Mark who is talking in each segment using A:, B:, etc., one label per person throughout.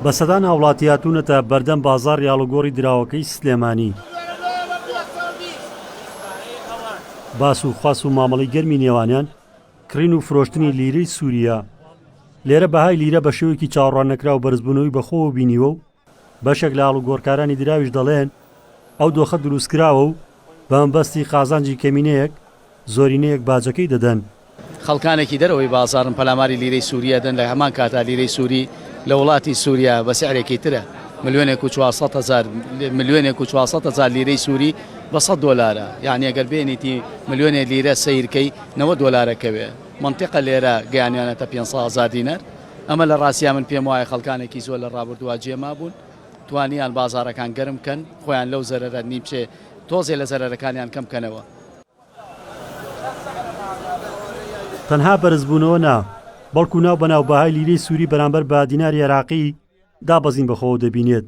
A: بە سەدان هاوڵاتی هاتوونەتە بەردەم بازاڕی ئاڵوگۆڕی دراوەکەی سلێمانی. باس و خواست و مامەڵەی گەرمی نێوانیان کڕین و فرۆشتنی لیرەی سوورییە. لێرە بەهای لیرە بە شێوەیەکی چاوەڕواننەکراو بەرزبوونەوەی بەخۆوە بینیوە و بەشێک لە ئاڵوگۆڕکارانی دراویش دەڵێن ئەو دۆخە دروستکراوە و بە مەبەستی قازانجی کەمینەیەک، زۆرینەیەک باجەکەی دەدەن.
B: خەڵکانێکی دەرەوەی بازاڕن پەلاماری لیرەی سووری ئەدەن، لە هەمان کاتا لیرەی سووری لە وڵاتی سووریا بە سعرێکی ترە، ملیۆنێک و 400 هەزار ملیۆنێک و 400 هەزار لیرەی سووری بە 100 دۆلارە، یانی ئەگەر بێنیتی ملیۆنێ لیرە سەیرکەی 90 دۆلارە کەوێ، مەنتیقە لێرە گەیانیانەتە 500 هەزار دینار، ئەمە لە ڕاستیا من پێم وایە خەڵکانێکی زۆر لە ڕابردووا جێ مابوون توانیان بازاڕەکان گەرم کەن خۆیان لەو زەرەرە نیمچێ تۆزێ لە زەرەرەکانیان کەم کەنەوە.
A: تەنها بەرزبوونەوە نا، بەڵکو ناو بەناو بەهای لیرەی سوری بەرامبەر بە دیناری عێراقی دابەزین بەخۆوە دەبینێت،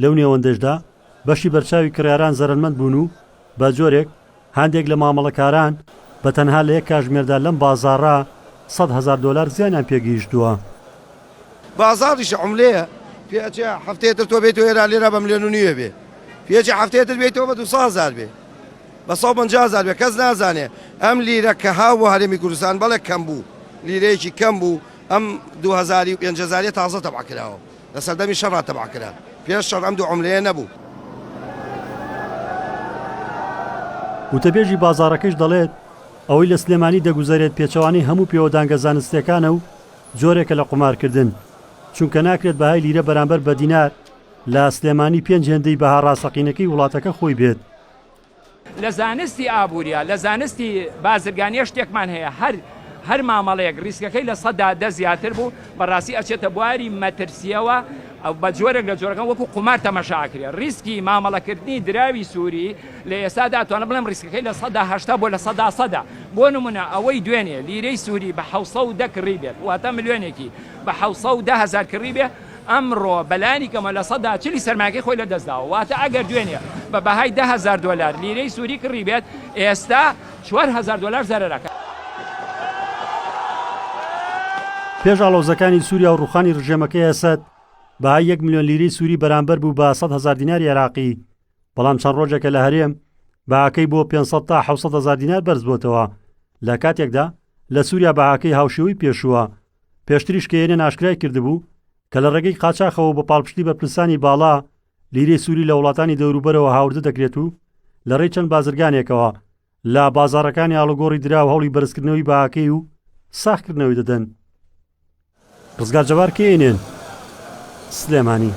A: لەو نێوەندەشدا بەشی بەرچاوی کڕیاران زەرەرمەند بوون و بە جۆرێک هەندێک لە مامەڵەکاران بە تەنها لە یەک کاژمێردا لەم بازاڕە 100,000 دۆلار زیانیان پێگەیشتووە.
C: بازاڕیشە عوملەیە پێ ئەچێ هەفتەیە تر تۆ بێیتەوە ئێرە لێرە بە ملیۆن و نیوێ بێ پێ ئەچێ هەفتەیە تر بێیتەوە بە 200 هەزار بێ بە 150 هەزار بێ کەس نازانێ ئەم لیرە کە هاو بۆ هەرێمی کوردستان بەڵێ کەم بوو لیرەیەکی کەم بوو ئەم 2000 و 5000 تازە تەبع کراوە لە سەردەمی شەڕا تەبع کرا پێش شەڕ ئەم دوو عوملەیە نەبوو.
A: وتەبێژی بازاڕەکەش دەڵێت، ئەوەی لە سلێمانی دەگوزەرێت پێچەوانەی هەموو پێوەدانگە زانستییەکانە و جۆرێکە لە قومارکردن، چونکە ناکرێت بەهای لیرە بەرامبەر بە دینار لە سلێمانی پێنج هێندەی بەها ڕاستەقینەکەی وڵاتەکە خۆی بێت.
D: لە زانستی ئابووریا، لە زانستی بازرگانییە شتێکمان هەیە، هەر هەر مامەڵەیەک ریسکەکەی 10% زیاتر بوو، بەڕاستی ئەچێتە بواری مەترسییەوە، بە جۆرێک لە جۆرەکان وەکو قومار تەمەشا ئەکرێ. ریسکی مامەڵەکردنی دراوی سووری لە ئێستادا ئەتوانم بڵێم ریسکەکەی 80% بۆ 100% ە. بۆ نموونە ئەوەی دوێنێ لیرەی سووری بە 710 کڕی بێت، واتە ملیۆنێکی بە 710 هەزار کڕی بێ، ئەمڕۆ بەلایەنی کەمەوە 40% ی سەرمایەکەی خۆی لەدەستداوە، واتە ئەگەر دوێنێ بە بەهای 10,000 دۆلار لیرەی سووری کڕیبێت، ئێستا 4,000 دۆلار زەرەر ئەکات.
A: پێش ئاڵۆزەکانی سووریا و ڕووخانی ڕژێمەکەی ئەسەد، بەهای یەک ملیۆن لیرەی سووری بەرامبەر بوو بە 100,000 دیناری عێراقی، بەڵام چەند ڕۆژێکە لە هەرێم بەهاکەی بۆ 500 تا 700 هەزار دینار بەرزبووەتەوە، لە کاتێکدا لە سووریا بەهاکەی هاوشێوەی پێشووە. پێشتریش کەیەنێن ئاشکرای کردبوو کە لە ڕێگەی قاچاخەوە و بە پاڵپشتی بەرپرسانی باڵا لیرەی سووری لە وڵاتانی دەوروبەرەوە هاوردە دەکرێت و لە ڕێی چەند بازرگانێکەوە لە بازاڕەکانی ئاڵوگۆڕی دراو هەوڵی بەرزکردنەوەی بەهاکەی و ساغکردنەوەی دەدەن. ڕزگار جەبار کەیەنێن، سلێمانی.